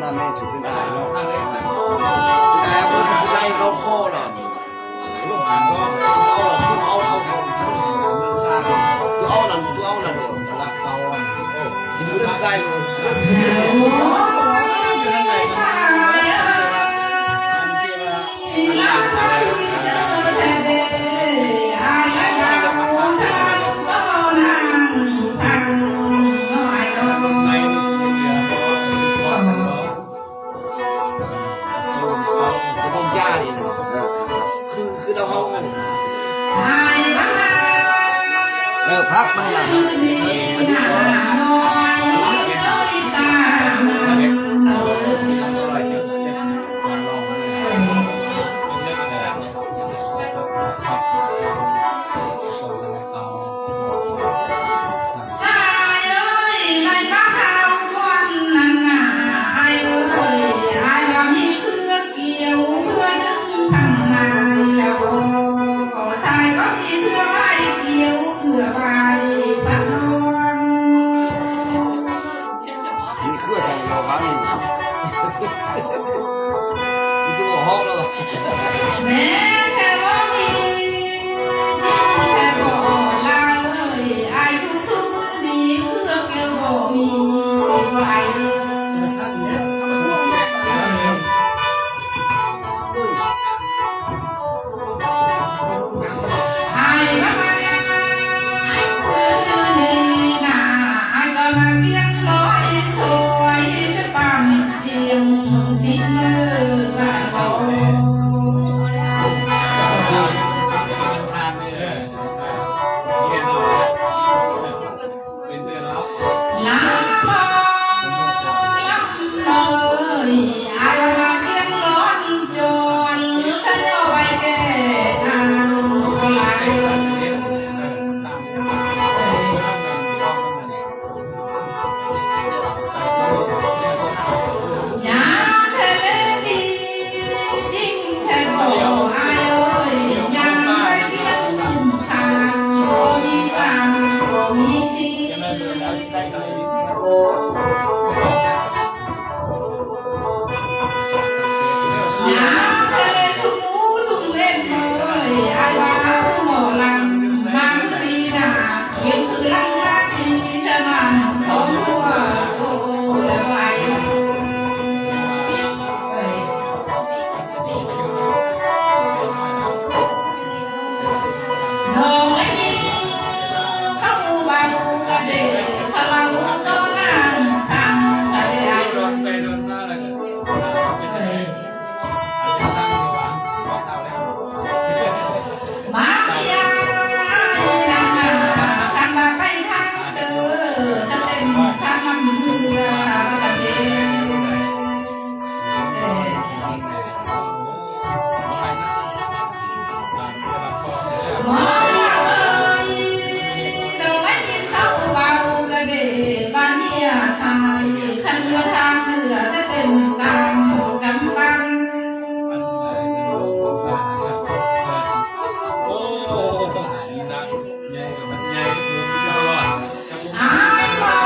ນະແມ່ ສຸເປັນອ້າຍເນາະ ເປັນອ້າຍ ເພິ່ນໄລ່ເອົາຄໍລະ ເອົາ ເອົາ ເອົາ ເອົານັ້ນ ເອົານັ້ນ ເອີ ເປັນໄລ່ ເອີ ພັກມັນນະ ສາຍເອີຍ ໃນປ່າເຮົາຄວັນນັ້ນນະ ອ້າຍເອີຍ ອ້າຍວ່າມີເຄືອກ່ຽວ ເຄືອໜຶ່ງທາງໃນແລ້ວ ສາຍກໍມີເຄືອໄວ້ກ່ຽວ ເຄືອໄວ້ພັດລອງ. ມີເຄືອໃສ່ລະວັງ ມີຕົວຮອກລະ ແມ່ແທ້ບໍ່ມີຈິງແທ້ບໍ່ລາເອີຍ ອາຍຸຊຸມື້ນີ້ເຄືອແກ້ວບໍ່ມີບໍ່ອາຍເອີຍ ອ້າຍມາມາຍາຍ ມື້ນີ້ນາ ອ້າຍກໍມາກຽງລອຍສວຍ ສະປາມສຽງສິນເມີວ່າຊັ້ນເນາະ. ລາມໍລຳນ້ອງເອີຍ ອາຍມາກຽງລອນຈອນ ສະຍອໄວ້ແກ່ນາງບໍ່ຫຼາຍເອີຍ. ຍາມທະເລດີຈິງແທ້ບໍ່ອາຍເອີຍ ຍາມໄປກຽງຂ້າງ ບໍ່ມີສາມບໍ່ມີສີ່. ຍາມທະເລຊຸມຫູຊຸມເວັນເອີຍ ອາຍວ່າໝໍລຳມາມື້ນີ້ນາ ເຫັນຄືຫຼັງມາມີສະໜາມສອງຫົວໂຕແລ້ວໄວ. ນ້ອງໄດ້ຍິນເຂົາເວົ້າກະເດ ເຂົາເລົ່າຕໍ່ນາງຕັ້ງກະເດໄອ. ມາເມຍນາງນາ ຄັນວ່າໄປທາງເດີ ສະເຕັມສາມນຳເຮືອວ່າຊັ້ນເດ. ມາເອີຍ ດອກໄມ້ກິນເຂົ້າເບົາກະເດ ບ້ານເຮຍຊາຍ ຄັນເຮືອທາງເຮືອສະເຕັມສາມກຳປັ່ນ. ອ້າຍບອກ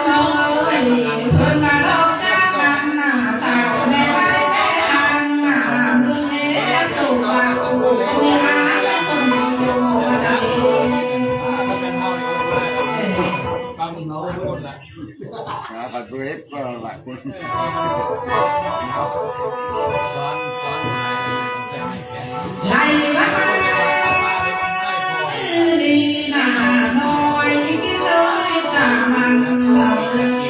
ນ້ອງເອີຍ ເພິ່ນວ່າດອກຈາກບ້ານນາສາວ ແມ່ໄດ້ແຕ່ຫາງມາເມືອງເອກ ສວຍບໍ່ມີອ້າຍຄົນດຽວວ່າຊັ້ນເດ. ຫາພັດເບດວ່າຫຼາຍຄົນ ໄລ່ມາ ຄືດີໜ້ານ້ອຍ ກິນເລີຍຕາມັນເລີຍ.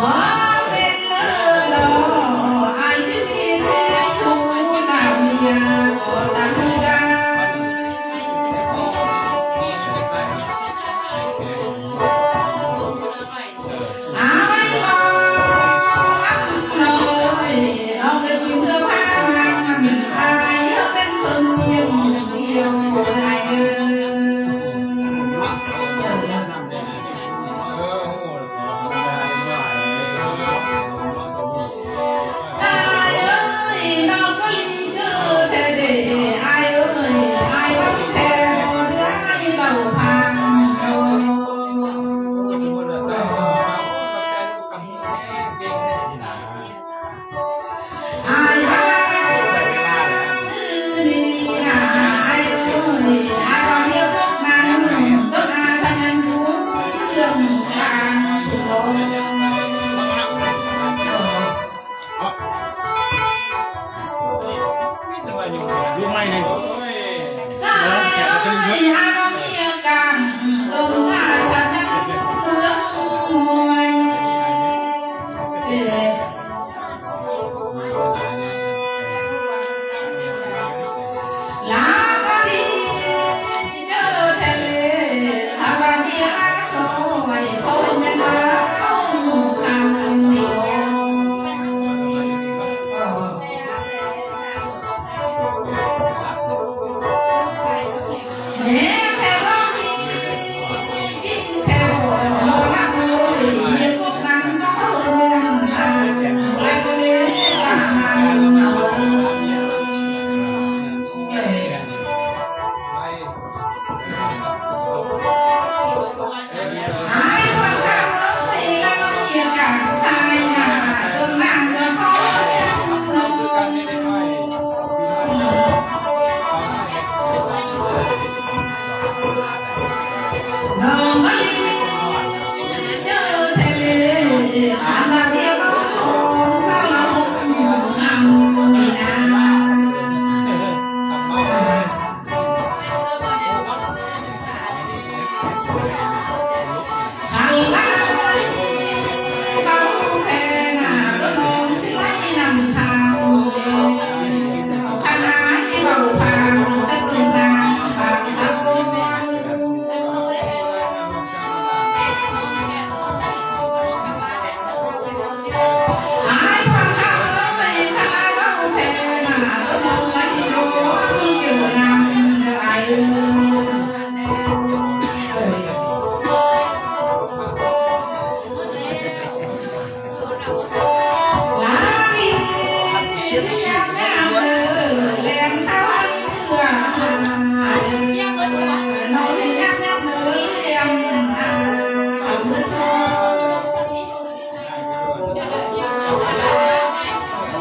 ບໍ່ເປັນເລີດອ ອ້າຍຊິມີສິບຊູສາວເມຍກໍຕັ້ງໃຈ. ອ້າຍບອກນ້ອງເອີຍ ນ້ອງກໍຊິເມືອພານາງນຳອ້າຍ ເປັນເພິ່ງພຽງ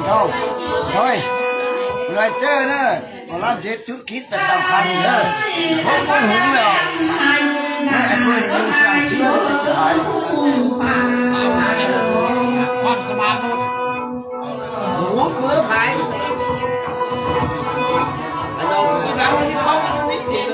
ເຮົາ ເຮີ້ຍ ເມື່ອຍເຈີເດີ ໝໍລຳເດັດສຸດ ຄິດໄປຕາມຄັນເດີ ຄົນບໍ່ຫຸງແລ້ວ ແມ່ເພິ່ນຢູ່ສ້າງເຊື້ອຈະຕາຍ ຄວາມສະບາຍ ໂອ້ ເບີໄປ ອັນເຮົາກິນເຫຼົ້ານີ້ ເຮົາມີຈິດ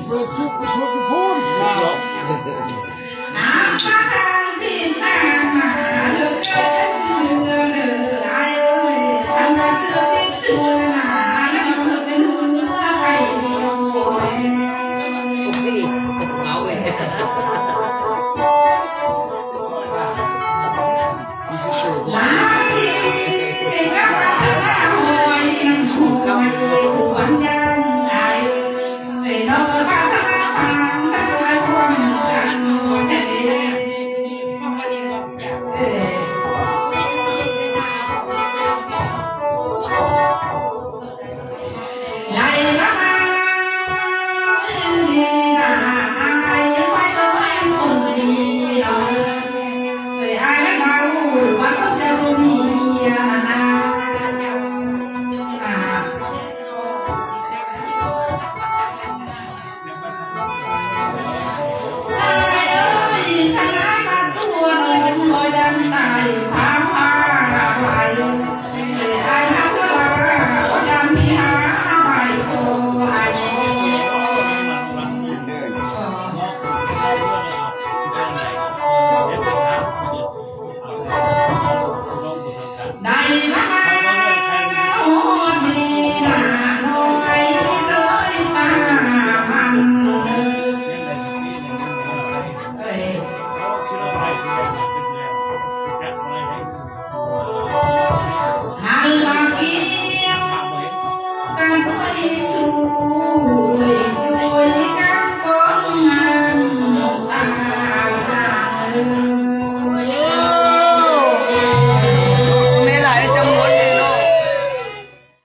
ສຸກ ສຸກພຸ້ນ ສຸກເນາະ.